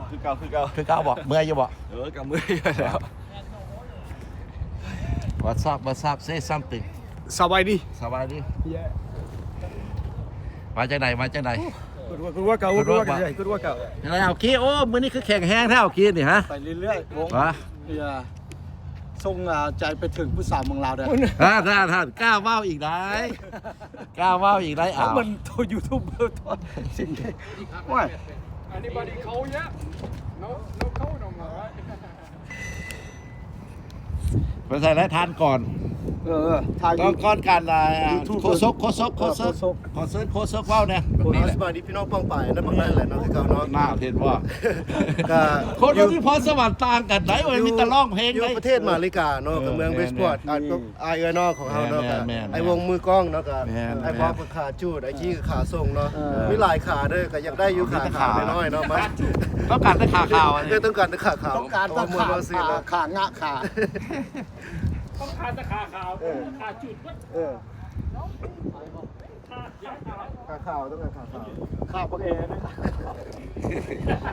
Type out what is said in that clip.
ຄືເກົ່າ ຄືເກົ່າ ຄືເກົ່າບໍ່? ເມື່ອຍຢູ່ບໍ່? ເອີ ກໍເມື່ອຍຢູ່ແລ້ວ. What's up? What's up? Say something. ສະບາຍດີ ສະບາຍດີ. ມາຈາກໃດ? ມາຈາກໃດ? Good work, good workout, good workout, good workout. ຈັ່ງໃດ ເອົາກີ້? ໂອ້ ມື້ນີ້ຄືແຂງແຮງແທ້ ເອົາກີ້ນີ້ ຮະ? ໄປເລື້ອຍໆ ວົງ ຮະ? ເອີ ສົ່ງ ອ່າ ໃຈໄປເຖິງຜູ້ສາວເມືອງລາວເດີ້. ທ່ານ ທ່ານ ທ່ານ ກ້າເວົ້າອີກໄດ໋ ກ້າເວົ້າອີກໄດ໋. ເອົາ ມັນໂຕຢູທູບເບີຕົວະ ໂອ້ຍ. Anybody cold yet? No, no cold no more, right? ໄປໃສ່ແລ້ວທ່ານກ່ອນ ເອີ ທ່ານ ກ່ອນ ກ່ອນການ ອ່າ ໂຄສົກ ໂຄສົກ ເອີ ໂຄສົກ ໂຄສົກ ຂໍເຊີນໂຄສົກເວົ້າແດ່. ສະບາຍດີພີ່ນ້ອງປ້ອງປາຍ ນັ້ນບັກນັ້ນແຫຼະເນາະ ຄືເກົ່າເນາະ. ນາ ເຫັນບໍ່? ກະ ຄົນ ຢູ່ ທີ່ພອນສະຫວັນຕ່າງກັນໄດ໋ ເວົ້ຍ ມີແຕ່ຮ້ອງເພງ ຢູ່ ໄດ໋ ປະເທດມາເລກາເນາະ ເອີ ກໍເມືອງ ແມ່ນ ເວສປອດ ແມ່ນ ອາ ອ້າຍເອື້ອຍນ້ອງຂອງເຮົາເນາະ ແມ່ນ ກະ ແມ່ນ ອ້າຍວົງມືກ້ອງເນາະ ກະ ແມ່ນ ອ້າຍບອກເພິ່ນຂາຈູດ ອ້າຍກີ້ຂາສົ່ງເນາະ ເອີ ມີຫຼາຍຂາເດີ້ ກະຢາກໄດ້ຢູ່ຂາຂາວນ້ອຍໆເນາະ ມາ ຕ້ອງການແຕ່ຂາຂາວ ເອີ ຕ້ອງການແຕ່ຂາຂາວ ຕ້ອງການແຕ່ຂາຂາ ຂາງະຂາ ຕ້ອງການແຕ່ຂາຂາວ ເອີ ຂາຈູດເບິດ ເອີ ຂາຂາວ ຕ້ອງການຂາຂາວ ຂາບັກແອນະ.